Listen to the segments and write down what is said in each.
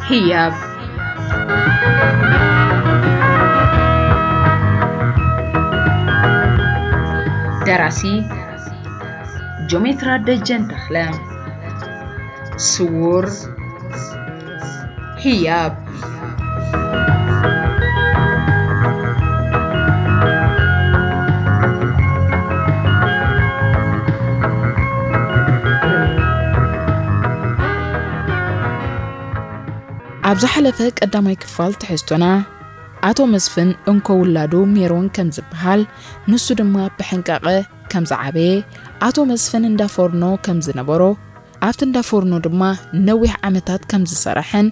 ህያብ። ደራሲ ጆሜትራ ደጀን ተኽለ። ስውር ህያብ። ኣብ ዝሓለፈ ቀዳማይ ክፋል ትሕዝቶና፣ ኣቶ መስፍን እንኮ ውላዱ ሜሮን ከም ዝበሃል፣ ንሱ ድማ ብሕንቃቐ ከም ዝዓበየ፣ ኣቶ መስፍን እንዳ ፎርኖ ከም ዝነበሮ፣ ኣብቲ እንዳ ፎርኖ ድማ ነዊሕ ዓመታት ከም ዝሰረሐን፣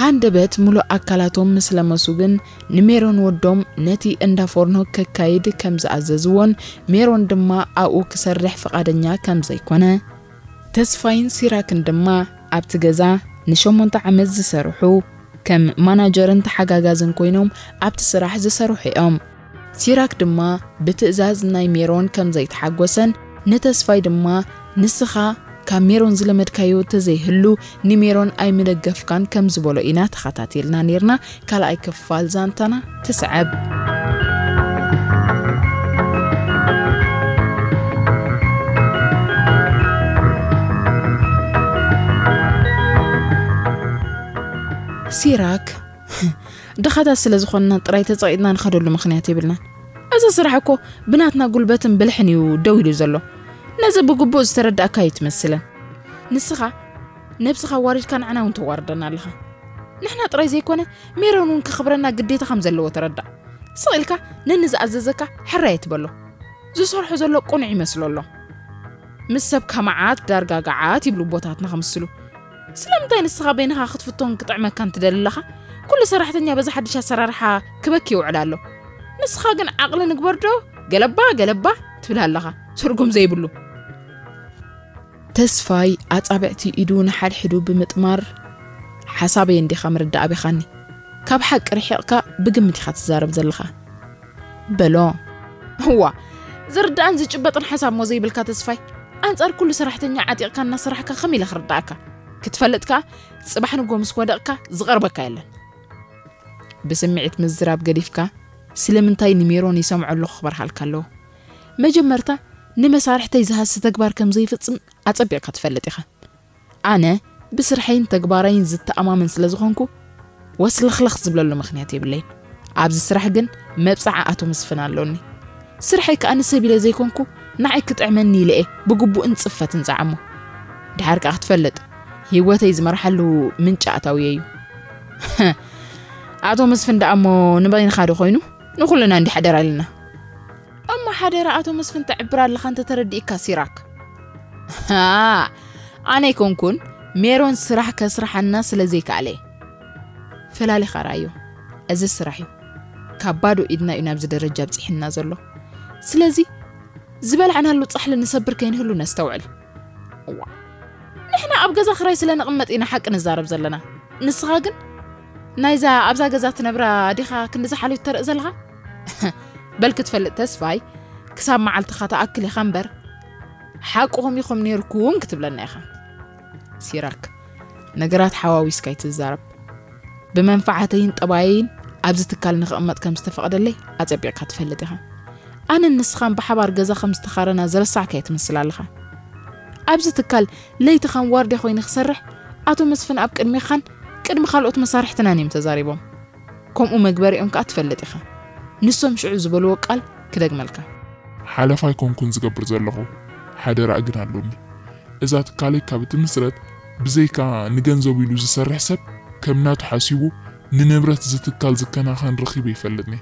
ሃንደበት ምሉእ ኣካላቶም ምስ ለመሱ ግን ንሜሮን ወዶም ነቲ እንዳ ፎርኖ ከካይድ ከም ዝኣዘዝዎን፣ ሜሮን ድማ ኣብኡ ክሰርሕ ፍቓደኛ ከም ዘይኮነ፣ ተስፋይን ሲራክን ድማ ኣብቲ ገዛ ንሸሞንተ ዓመት ዝሰርሑ፣ ከም ማናጀርን ተሓጋጋዝን ኮይኖም ኣብቲ ስራሕ ዝሰርሑ እዮም። ሲራክ ድማ ብትእዛዝ ናይ ሜሮን ከም ዘይተሓጎሰን፣ ንተስፋይ ድማ፣ "ንስኻ ካብ ሜሮን ዝለመድካዮ ተዘይህሉ ንሜሮን ኣይምደገፍካን" ከም ዝበሎ ኢና ተኸታቲልና ነይርና። ካልኣይ ክፋል ዛንታና ትስዕብ። ሲራክ፣ ድኻታት ስለ ዝኾንና ጥራይ ተጸቒጥና ንኸደሉ ምኽንያት የብልናን። እዚ ስራሕ እኮ ብናትና ጉልበትን ብልሕን እዩ ደው ኢሉ ዘሎ። ነዚ ብግቡእ ዝተረዳእካ ኣይትመስልን። ንስኻ ነብስኻ ዋሪድካ ንዓና እውን ተዋርደና ኣለኻ። ንሕና ጥራይ ዘይኮነ ሜሮን እውን ክኽብረና ግዴታ ከም ዘለዎ ተረዳእ። ስቕ ኢልካ ነኒ ዝኣዘዘካ ሕራይ ኣይትበሎ። ዝሰርሖ ዘሎ ቅኑዕ ይመስሎ ኣሎ። ምስ ሰብ ከማዓት ዳርጋ ገዓት ይብሉ ቦታትና ከምስሉ። ስለምንታይ ንስኻ በይንኻ ክትፍቶን ክጥዕመካን ትደሊ ኣለኻ? ኩሉ ሰራሕተኛ በዚ ሓድሽ ኣሰራርሓ ክበኪ ይውዕል ኣሎ። ንስኻ ግን ዓቕሊ ንግበር ዶ ገለባ ገለባ ትብል ኣለኻ። ትርጉም ዘይብሉ። ተስፋይ ኣጻብዕቲ ኢዱ ንሓድሕዱ ብምጥማር፣ "ሓሳበይ እንዲኻ ምርዳእ ኣቢኻኒ። ካብ ሓቂ ርሒቕካ ብግምት ኢኻ ትዛረብ ዘለኻ" በሎ። "እዋ፣ ዝርዳእን ዝጭበጥን ሓሳብ እሞ ዘይብልካ ተስፋይ፣ ኣንጻር ኩሉ ሰራሕተኛ ዓጢቕካ እናሰራሕካ ከመይ ኢለ ክርዳእካ? ክትፈልጥ ከኣ፣ ጽባሕ ንግሆ ምስ ወደቕካ ዝቐርበካ የለን።" ብስምዒት ምዝራብ ገዲፍካ፣ ስለምንታይ ንሜሮን ይሰምዖ ኣለኹ ክበርሃልካ ኣለዎ። መጀመርታ፣ ንመሳርሕተይ ዝሃሲ ተግባር ከም ዘይፍጽም ኣጸቢቕካ ትፈልጥ ኢኻ። ኣነ ብስርሐይን ተግባረይን ዝተኣማመን ስለ ዝኾንኩ፣ ወስለኽለኽ ዝብለሉ ምኽንያት የብለይን። ኣብዚ ስራሕ ግን መብጽዓ ኣቶ መስፍን ኣሎኒ። ስርሐይ ከኣ ንሰብ ኢለ ዘይኮንኩ፣ ንዓይ ክጥዕመኒ ኢለ እየ ብግቡእን ጽፈትን ዝዓሞ። ድሓር ከኣ ክትፈልጥ፣ ህይወተይ ዝመርሓሉ ምንጪ ኣታውየ እዩ። ኣቶ መስፍን ደኣ እሞ ንበይንኻ ዶ ኮይኑ? ንኹልና እንዲ ሓደራ ኢልና። እሞ ሓደራ ኣቶ መስፍን ተዕብር ኣለኻ እንተ ተረዲእካ ሲራክ። ሃ፣ ኣነ ኣይኮንኩን፣ ሜሮን ስራሕ ከስርሓና ስለ ዘይከኣለ። ፈላሊኻ ርኣዮ፣ እዚ ስራሕ እዩ። ካብ ባዶ ኢድና እዩ ናብዚ ደረጃ ኣብጺሕና ዘሎ። ስለዚ ዝበላዕናሉ ጻሕሊ ንሰብር ከይንህሉ ነስተውዕል። እዋ፣ ንሕና ኣብ ገዛ ክራይ ስለ ንቕመጥ ኢና ሓቂ ንዛረብ ዘለና። ንስኻ ግን ናይዛ ኣብዛ ገዛ ትነብራ ዲኻ ክንዲ ዝሓልዩ ትተርኢ ዘለኻ? በል ክትፈልጥ ተስፋይ፣ ክሳብ መዓልትኻ ትኣክል ኢኻ እምበር፣ ሓቅኹም ኢኹም ነይርኩም ክትብለና ኢኻ። ሲራክ፣ ነገራት ሓዋዊስካ ኣይትዛረብ። ብመንፈዓተይን ጠባየይን ኣብዚ ትካል ንኽቕመጥ ከም ዝተፈቐደለይ ኣጸቢቕካ ትፈልጥ ኢኻ። ኣነን ንስኻን ብሓባር ገዛ ከም ዝተኻረና ዝረሳዕካዮ ትመስል ኣለኻ። ኣብዚ ትካል ለይቲ ከም ዋርድያ ኮይነ ክሰርሕ፣ ኣቶ መስፍን ኣብ ቅድሜኻን ቅድሚ ካልኦት መሳርሕትናን እዮም ተዛሪቦም። ከምኡ መግበሪኦም ከኣ ትፈልጥ ኢኻ። ንሶም ሽዑ ዝበልዎ ቃል ክደግመልካ። ሓለፋ ኣይኮንኩን ዝገብር ዘለኹ፣ ሓደራ ግን ኣሎኒ። እዛ ትካለይ ካብ እትምስረት፣ ብዘይካ ንገንዘቡ ኢሉ ዝሰርሕ ሰብ፣ ከም ናቱ ሓሲቡ ንንብረት እዚ ትካል ዝከናኸን ረኺበ ይፈልጥኒ።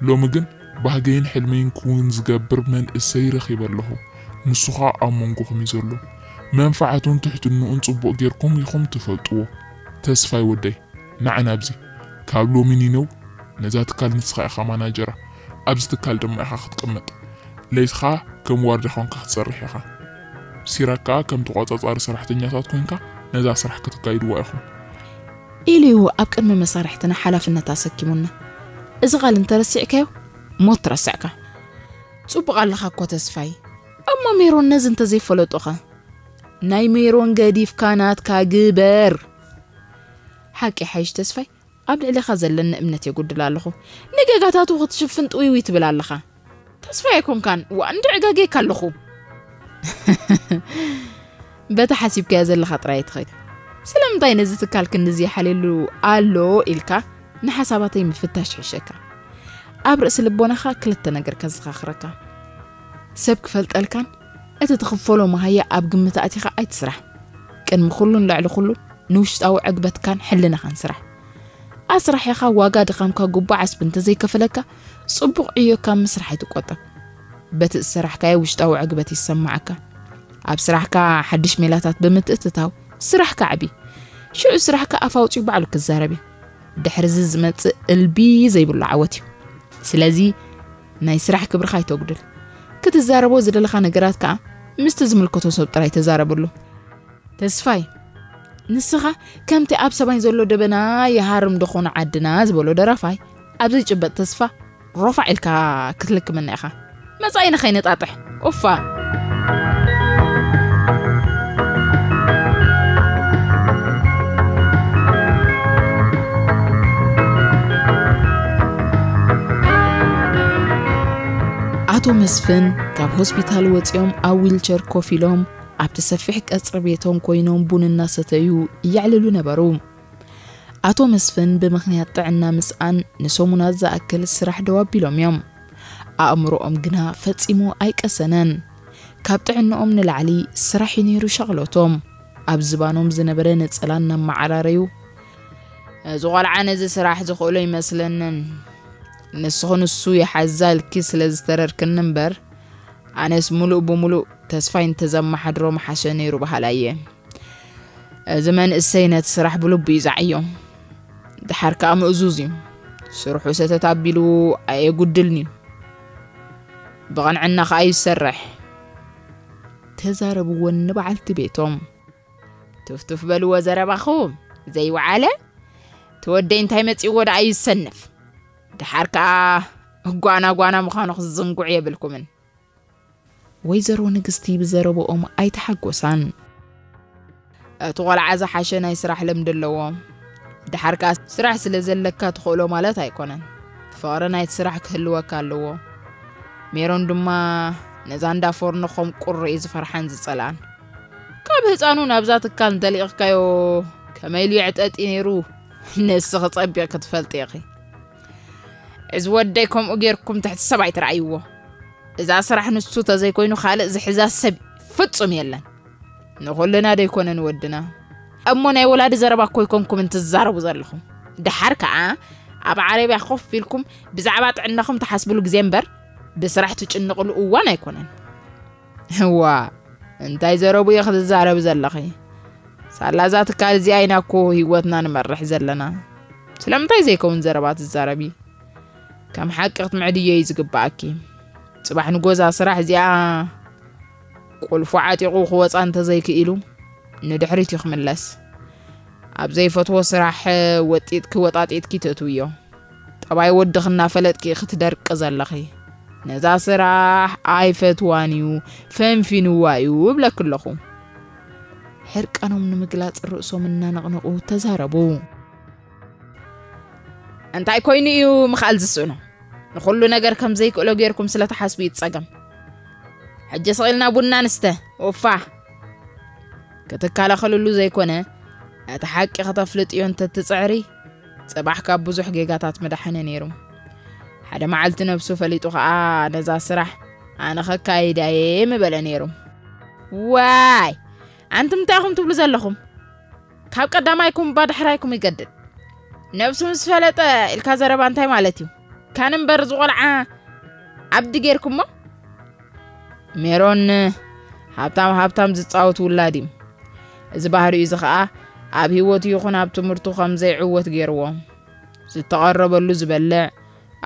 ሎሚ ግን ባህገይን ሕልመይን ክውን ዝገብር መንእሰይ ረኺበ ኣለኹ። ንሱ ኸኣ ኣብ መንጎኹም እዩ ዘሎ። መንፈዓቱን ትሕትንኡን ጽቡቕ ጌርኩም ኢኹም ትፈልጥዎ። ተስፋይ ወደይ፣ ንዓና ኣብዚ። ካብ ሎሚ ኒነው ነዛ ትካል ንስኻ ኢኻ ማናጀራ። ኣብዚ ትካል ድማ ኢኻ ክትቅመጥ። ለይትኻ ከም ዋርድያ ኾንካ ክትሰርሕ ኢኻ። ሲራክ ከኣ ከም ተቖጻጻሪ ሰራሕተኛታት ኮንካ ነዛ ስራሕ ከተካይድዋ ኢኹም። ኢሉ እዩ ኣብ ቅድሚ መሳርሕትና ሓላፍነት ኣሰኪሙና። እዚ ቃል እንተረሲዕካዮ፣ ሞት ትረስዕካ። ጽቡቕ ኣለኻ እኮ ተስፋይ። እሞ ሜሮን ነዚ እንተዘይፈለጦኸ? ናይ ሜሮን ገዲፍካ ናትካ ግበር። ሓቂ ሓይሽ ተስፋይ፣ ኣብ ልዕለኻ ዘለኒ እምነት የጉድል ኣለኹ። ንጌጋታቱ ክትሽፍን ጥውይውይ ትብል ኣለኻ። ተስፋ ኣይኮንካን፣ ዋእ፣ እንድዒ ጋጌካ ኣለኹ። በታ ሓሲብካያ ዘለኻ ጥራይ ትኸይድ። ስለምንታይ ነዚ ትካል ክንድዚ ይሓልየሉ ኣሎ ኢልካ ንሓሳባተይ ምፍታሽ ይሕሸካ። ኣብ ርእሲ ልቦናኻ ክልተ ነገር ከዘኻኽረካ። ሰብ ክፈልጠልካን እቲ ትኽፈሎ መሃያ ኣብ ግምት ኣቲኻ ኣይትስራሕ። ቅድሚ ኩሉን ልዕሊ ኩሉን ንውሽጣዊ ዕግበትካን ሕልናኻን ስራሕ። ኣስራሒኻ ዋጋ ድኻምካ ጉቡእ ዓስቢ እንተዘይከፈለካ፣ ጽቡቕ ዕዮካ ምስራሕ ኣይትቆጠብ። በቲ ዝሰራሕካዮ ውሽጣዊ ዕግበት ይሰማዓካ። ኣብ ስራሕካ ሓድሽ ሜላታት ብምትእትታው ስራሕካ ዓቢ። ሽዑ ስራሕካ ኣፍ ኣውጺኡ ባዕሉ ክዛረብ እዩ። ድሕሪ እዚ ዝመጽእ እልቢ ዘይብሉ ዓወት እዩ። ስለዚ ናይ ስራሕ ክብርኻ ኣይተጉድል። ክትዛረቦ ዝደለኻ ነገራት ከኣ ምስቲ ዝምልከቶ ሰብ ጥራይ ተዛረበሉ። ተስፋይ፣ ንስኻ ከምቲ ኣብ ሰማይ ዘሎ ደበና ይሃርም ደኾነ ዓድና ዝበሎ ደራፋይ፣ ኣብ ዘይጭበጥ ተስፋ ሮፋዕ ኢልካ ክትልክመና ኢኻ። መጻኢና ከይነጣጥሕ። ኡፋ። ኣቶ መስፍን ካብ ሆስፒታል ወጺኦም ኣብ ዊልቸር ኮፍ ኢሎም ኣብቲ ሰፊሕ ቀጽሪ ቤቶም ኮይኖም ቡን እናሰተዩ የዕልሉ ነበሩ። ኣቶ መስፍን ብምኽንያት ጥዕና ምስኣን ንሰሙናት ዝኣክል ስራሕ ደው ኣቢሎም እዮም። ኣእምሮኦም ግና ፈጺሙ ኣይቀሰነን። ካብ ጥዕንኦም ንላዕሊ ስራሕ እዩ ነይሩ ሸቕለቶም። ኣብ ዝባኖም ዝነበረ ነጸላ እናመዓራረዩ፣ "እዚ ቖልዓ ነዚ ስራሕ ዝኽእሎ ይመስለንን። ንስኹ ንሱ ይሓዛ ኢልኪ ስለ ዝተረርክኒ እምበር፣ ኣነስ ሙሉእ ብሙሉእ ተስፋይ እንተዘመሓድሮ ምሓሸ ነይሩ በሃላይ እየ። እዚ መንእሰይ ነቲ ስራሕ ብልቡ እዩ ዝዓዮ። ደሓር ከኣ ምእዙዝ እዩ። ስርሑ ሰተት ኣቢሉ ኣየጉድልን እዩ። ብቕንዕና ከኣ እዩ ዝሰርሕ." ተዛረብወን ንበዓልቲ ቤቶም። "ቱፍቱፍ በልዎ ዘረባኹም፣ ዘይወዓለ እቲ ወደይ እንታይ መጺእዎ ደኣ እዩ ዝሰንፍ። ደሓር ከኣ ጓና ጓና ምዃኑ ክዝንጉዕ የብልኩምን።" ወይዘሮ ንግስቲ ብዘረብኦም ኣይተሓጎሳን። "እቲ ቖልዓ ዝሓሸ ናይ ስራሕ ልምዲ ኣለዎ። ደሓር ከኣ ስራሕ ስለ ዘለካ ትኽእሎ ማለት ኣይኮነን። ፍቕሪ ናይቲ ስራሕ ክህልወካ ኣለዎ። ሜሮን ድማ ነዛ እንዳ ፎርኖ ከም ቁሪ እዩ ዝፈርሓን ዝጸልኣን። ካብ ህጻኑ ናብዛ ትካል እንተሊእኽካዮ ከመይ ኢሉ የዕጠጢ ነይሩ ንስኺ ጸቢቕ ክትፈልጢ ኢኺ። እዚ ወደይ ከምኡ ጌርኩም ትሕቲ ሰብ ኣይትረኣይዎ። እዛ ስራሕ ንሱ ተዘይኮይኑ ካልእ ዝሕዛ ሰብ ፍጹም የለን። ንኹልና ደይኮነን ወድና። እሞ ናይ ወላዲ ዘረባ እኮ ኣይኮንኩም እንትዛረቡ ዘለኹም። ደሓር ከኣ ኣብ ዓረብያ ኮፍ ኢልኩም ብዛዕባ ጥዕናኹም ትሓስብሉ ግዜ እምበር ብስራሕ ትጭንቕሉ እዋን ኣይኮነን።" "እዋ፣ እንታይ ዘረቡ እየ ክትዛረቢ ዘለኺ? ሳላ እዛ ትካል እዚኣ ኢና እኮ ህይወትና ንመርሕ ዘለና። ስለምንታይ ዘይከውን ዘረባ ትዛረቢ? ከም ሓቂ ክትምዕድዮ እዩ ዝግብኣኪ። ጽባሕ ንጎዛ ስራሕ እዚኣ ቁልፉ ዓጢቑ ክወጻ እንተዘይክኢሉ ንድሕሪት እዩ ክምለስ። ኣብ ዘይፈትዎ ስራሕ ወጢጥኪ ወጣጢጥኪ ተእትውዮ። ጠባይ ወድኺ እናፈለጥኪ ክትደርቂ ዘለኺ። ነዛ ስራሕ ኣይፈትዋን እዩ፣ ፈንፊንዋ እዩ እብለኪ ኣለኹ።" ሕርቃኖም ንምግላጽ ርእሶም እናነቕነቑ ተዛረቡ። "እንታይ ኮይኑ እዩ ምኽኣል ዝስእኖ? ንኹሉ ነገር ከም ዘይክእሎ ጌርኩም ስለ ትሓስቡ እዩ ጸገም። ሕጂ ስቕ ኢልና ቡና ንስተ፣ ኡፋ!" ክትከላኸልሉ ዘይኮነ፣ እቲ ሓቂ ከተፍልጥዮ እንተትጽዕሪ፣ ጽባሕ ካብ ብዙሕ ጌጋታት ምደሓነ ነይሩ። ሓደ መዓልቲ ነብሱ ፈሊጡ ኸኣ ነዛ ስራሕ ኣነ ኸካይዳ እየ ምበለ ነይሩ። ዋይ! ኣንቱም እንታይ ኢኹም ትብሉ ዘለኹም? ካብ ቀዳማይኩም እባ ዳሕራይኩም ይገድድ። ነብሱ ምስ ፈለጠ ኢልካ ዘረባ እንታይ ማለት እዩ? ካን እምበር እዚ ቖልዓ ዓብዲ ጌርኩሞ? ሜሮን ሃብታም ሃብታም ዝጻወት ውላድ እዩ። እዚ ባህሪኡ እዚ ኸኣ ኣብ ህይወቱ ይኹን ኣብ ትምህርቱ ከም ዘይዕወት ገይርዎ። ዝተቐረበሉ ዝበልዕ፣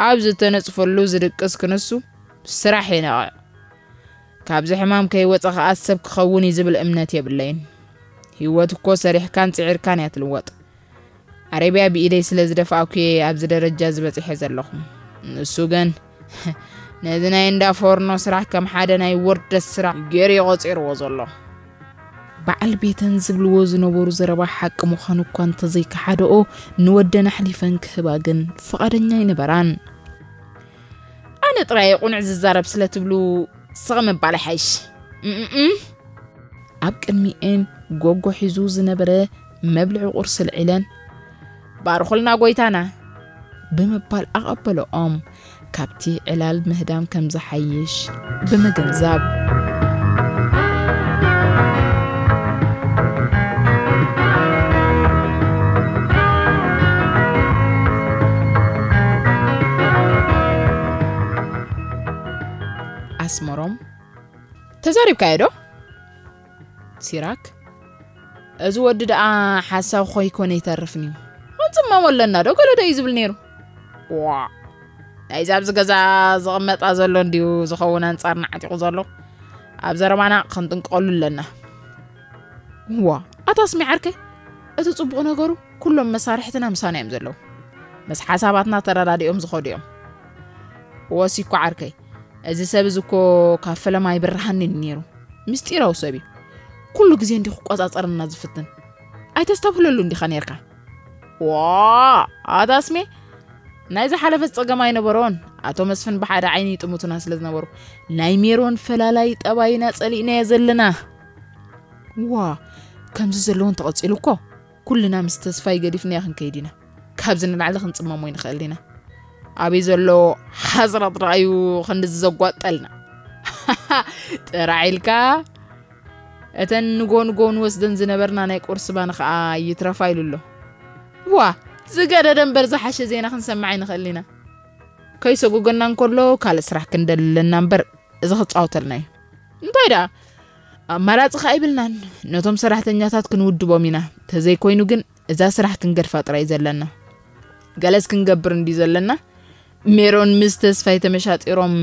ኣብ ዝተነጽፈሉ ዝድቅስ ክንሱ ስራሕ የነቕዕ። ካብዚ ሕማም ከይወጸ ኸኣ ሰብ ክኸውን እዩ ዝብል እምነት የብለይን። ህይወት እኮ ሰሪሕካን ጽዒርካን እያ ትልወጥ። ዓረብያ ብኢደይ ስለ ዝደፋእኩ እየ ኣብዚ ደረጃ እዚ በጺሐ ዘለኹ። ንሱ ግን ነዚ ናይ እንዳ ፎርኖ ስራሕ ከም ሓደ ናይ ውርደት ስራሕ ገይሩ እዩ ቆጺርዎ ዘሎ። በዓል ቤተን ዝብልዎ ዝነበሩ ዘረባ ሓቂ ምዃኑ እኳ እንተዘይከሓደኦ፣ ንወደን ኣሕሊፈን ክህባ ግን ፍቓደኛ ኣይነበራን። ኣነ ጥራይ ቁኑዕ ዝዛረብ ስለ ትብሉ ስቕ ምባል ይሓይሽ። እምእም። ኣብ ቅድሚኤን ጎጎ ሒዙ ዝነበረ መብልዒ ቁርሲ ኣልዒለን፣ "ባርኹልና ጎይታና" ብምባል ኣቐበለኦም፣ ካብቲ ዕላል ምህዳም ከም ዝሓይሽ ብምግንዛብ። ኣስመሮም፣ "ተዛሪብካዮ ዶ?" ሲራክ፣ "እዚ ወዲ ደኣ ሓሳብ ኮይኮነ ይተርፍን እዩ። ክንጽመመሉ ኣለና ዶ ገለ ዶ እዩ ዝብል ነይሩ?" "ዋ፣ ናይዚ ኣብዚ ገዛ ዝቕመጣ ዘሎ እንድዩ ዝኸውን ኣንጻርና ዓጢቑ ዘሎ። ኣብ ዘረባና ክንጥንቀቐሉ ኣለና።" "ዋ፣ ኣታ ኣስሚ ዓርከይ፣ እቲ ጽቡቕ ነገሩ ኩሎም መሳርሕትና ምሳና እዮም ዘለዉ። ምስ ሓሳባትና ተረዳዲኦም ዝኸዱ እዮም። ወሲኮ ዓርከይ፣ እዚ ሰብ እዚ እኮ ካብ ፈለማ ኣይብርሃንን ነይሩ። ምስጢራዊ ሰብ እዩ። ኩሉ ግዜ እንዲ ክቆጻጸረና ዝፍትን። ኣይተስተብህለሉ እንዲኻ ነይርካ።" "ዋ፣ ኣታ ኣስሜ፣ ናይ ዝሓለፈ ጸገም ኣይነበሮን። ኣቶ መስፍን ብሓደ ዓይኒ ይጥምቱና ስለ ዝነበሩ፣ ናይ ሜሮን ፈላላይ ጠባይና ጸሊእናዮ ዘለና። ዋ፣ ከምዚ ዘለውን ተቐጺሉ እኮ፣ ኩልና ምስ ተስፋይ ገዲፍናዮ ክንከይድ ኢና። ካብዚ ንላዕሊ ክንጽመሞ ይንኽእል ኢና። ኣበይ ዘሎ ሓስረት ደኣ እዩ ክንድዚ ዘጓጠልና?" ጥራሕ ኢልካ፣ እተን ንጎ ንጎ ንወስደን ዝነበርና ናይ ቁርሲ ባኒ ኸኣ ይትረፋ ኢሉ ኣሎ። ዋ፣ ዝገደደ እምበር ዝሓሸ ዜና ክንሰምዕ ኣይንኽእልን ኢና። ከይሰጎገና እንከሎ ካልእ ስራሕ ክንደሊ ኣለና እምበር፣ እዚ ክጻወተልና እዩ። እንታይ ደኣ? ኣማራጺ ኸኣ ኣይብልናን። ነቶም ሰራሕተኛታት ክንውድቦም ኢና። ተዘይኮይኑ ግን እዛ ስራሕ ክንገድፋ ጥራይ እዩ ዘለና። ገለስ ክንገብር እንድዩ ዘለና። ሜሮን ምስ ተስፋይ ተመሻጢሮም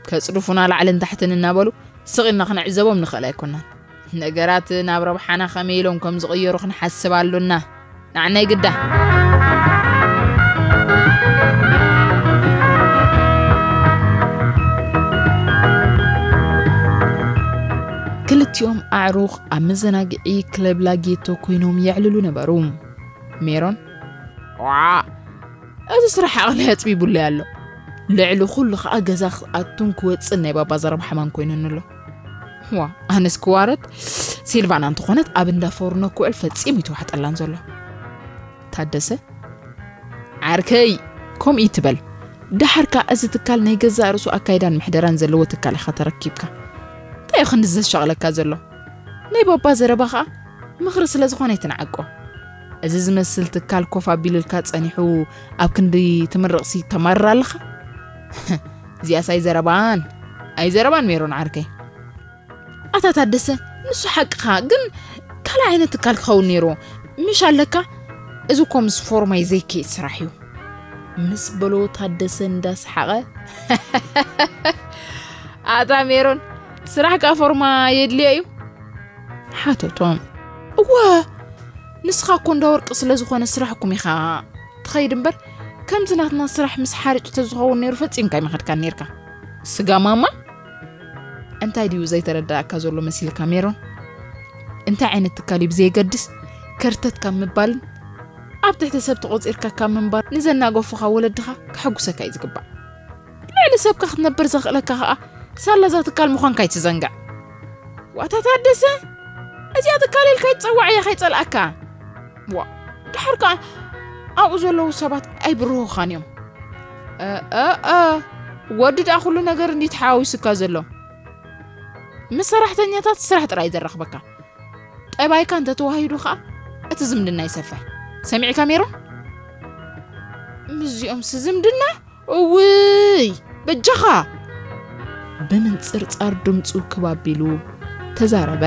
ከጽድፉና ላዕልን ታሕትን እናበሉ ስቕ ኢልና ክንዕዘቦም ንኽእል ኣይኮናን። ነገራት ናብ ረብሓና ከመይ ኢሎም ከም ዝቕየሩ ክንሓስብ ኣሎና። ንዓናይ ግዳ። ክልቲኦም ኣዕሩኽ ኣብ መዘናግዒ ክለብ ላጌቶ ኮይኖም የዕልሉ ነበሩ። ሜሮን፣ "ዋ፣ እዚ ስራሕ ዓቕሊ ኣጽቢቡለይ ኣሎ። ልዕሊ ኩሉ ኸኣ ገዛ ክኣቱን ክወጽእን ናይ ባባ ዘረባ ሕማም ኮይኑኒ ኣሎ። ዋ፣ ኣነስ ክዋረድ፣ ሲልቫና እንተኾነት ኣብ እንዳ ፎርኖ ክውዕል ፈጺሙ ይተዋሕጠላን ዘሎ።" ታደሰ፣ "ዓርከይ፣ ከምኡ ይትበል። ደሓር ከኣ እዚ ትካል ናይ ገዛእ ርእሱ ኣካይዳን ምሕደራን ዘለዎ ትካል ኢኻ ተረኪብካ። እንታይ እዩ ክንዲ ዘሻቕለካ ዘሎ? ናይ ባባ ዘረባ ኸኣ ምኽሪ ስለ ዝኾነ ኣይትንዓቆ። እዚ ዝመስል ትካል ኮፍ ኣቢልልካ ጸኒሑ ኣብ ክንዲ ትምርቕሲ ተማርር ኣለኻ?" "እዚኣስ ኣይዘረባን፣ ኣይዘረባን ሜሮን ዓርከይ። ኣታ ታደሰ፣ ንሱ ሓቅኻ፣ ግን ካልእ ዓይነት ትካል ክኸውን ነይርዎ። ምሽ ኣለካ? እዚ እኮ ምስ ፎርማይ ዘይከይድ ስራሕ እዩ።" ምስ በሎ ታደሰ እንዳሰሓቐ፣ "ኣታ ሜሮን፣ ስራሕ ከኣ ፎርማ የድልዮ እዩ?" ሓተቶም። "እወ፣ ንስኻ እኮ እንዳ ወርቂ ስለ ዝኾነ ስራሕኩም ኢኻ ትኸይድ እምበር፣ ከምዚ ናትና ስራሕ ምስ ሓርጭ ተዝኸውን ነይሩ ፈጺምካ ኣይምኸድካን ነይርካ። ስጋ ማማ?" እንታይ ድዩ ዘይተረዳእካ ዘሎ መሲልካ ሜሮን? እንታይ ዓይነት ትካል እዩ ብዘየገድስ ከርተት ካብ ምባልን ኣብ ትሕቲ ሰብ ተቖጺርካ ካብ ምንባር ንዘናገፉኻ ወለድኻ ከሐጉሰካ እዩ ዝግባእ። ልዕሊ ሰብካ ክትነብር ዘኽእለካ ኸኣ ሳላ እዛ ትካል ምዃንካ ኣይትዘንግዕ። ዋታ ታደሰ፣ እዚኣ ትካል ኢልካ ይትጸዋዕ እያ ከይጸልኣካ። ዋ፣ ድሓር ከኣ ኣብኡ ዘለዉ ሰባት ኣይብርሁኻን እዮም። እ፣ እ፣ እ፣ ወዲ ደኣ ኩሉ ነገር እንዲ ተሓዋዊሱካ ዘሎ። ምስ ሰራሕተኛታት ስራሕ ጥራይ ዘራኽበካ። ጠባይካ እንተተዋሂዱ ኸኣ እቲ ዝምድና ይሰፍሕ። ሰሚዕካ ሜሮን? ምስዚኦምሲ ዝምድና? እውይ፣ በጃኻ! ብምንጽርጻር ድምጹ ክብ ኣቢሉ ተዛረበ።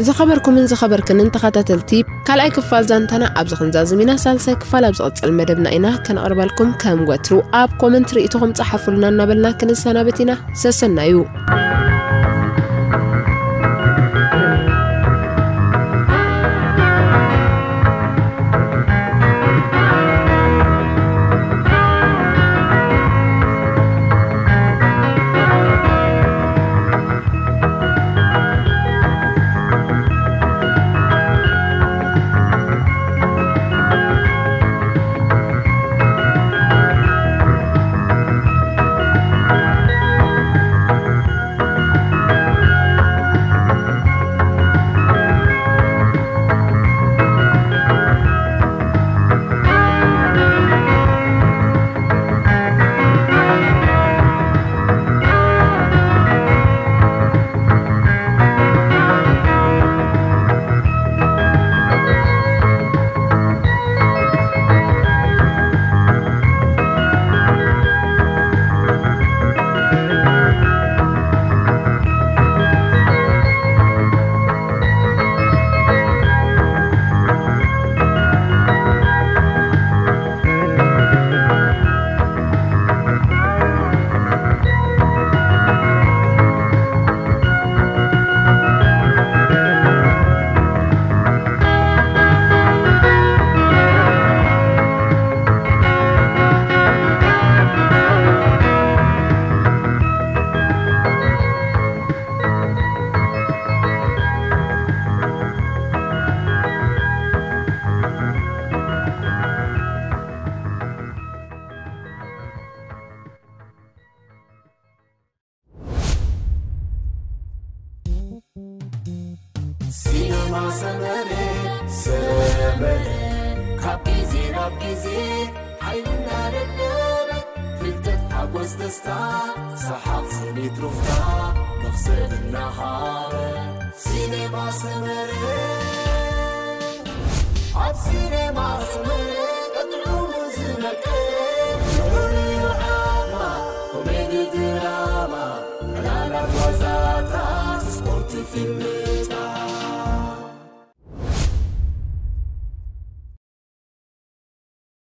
ዝኸበርኩምን ዝኸበርክንን ተኸታተልቲ ካልኣይ ክፋል ዛንታና ኣብዚ ክንዛዝም ኢና። ሳልሳይ ክፋል ኣብ ዝቕጽል መደብና ኢና ከነቕርበልኩም። ከም ወትሩ ኣብ ኮመንት ርእይቶኹም ጸሓፉልና እናበልና ክንሰናበት ኢና። ሰሰናዩ። ሲነማ ሰመረ፣ ሰመረ፣ ካብ ግዜ ናብ ግዜ ሓይልና ደደበ፣ ፍልጠት፣ ሓጎስ፣ ደስታ፣ ሰሓቕ፣ ስኒት፣ ሩፍታ፣ መኽሰብ እናሃበ። ሲነማ ሰመረ፣ ኣብ ሲነማ ሰመረ፣ ቀጥዑ ዝነቀ፣ ንዑ ዓማ፣ ኮሜዲ፣ ድራማ፣ ዕላላት፣ ዋዛታት፣ ስፖርት፣ ፊልም፣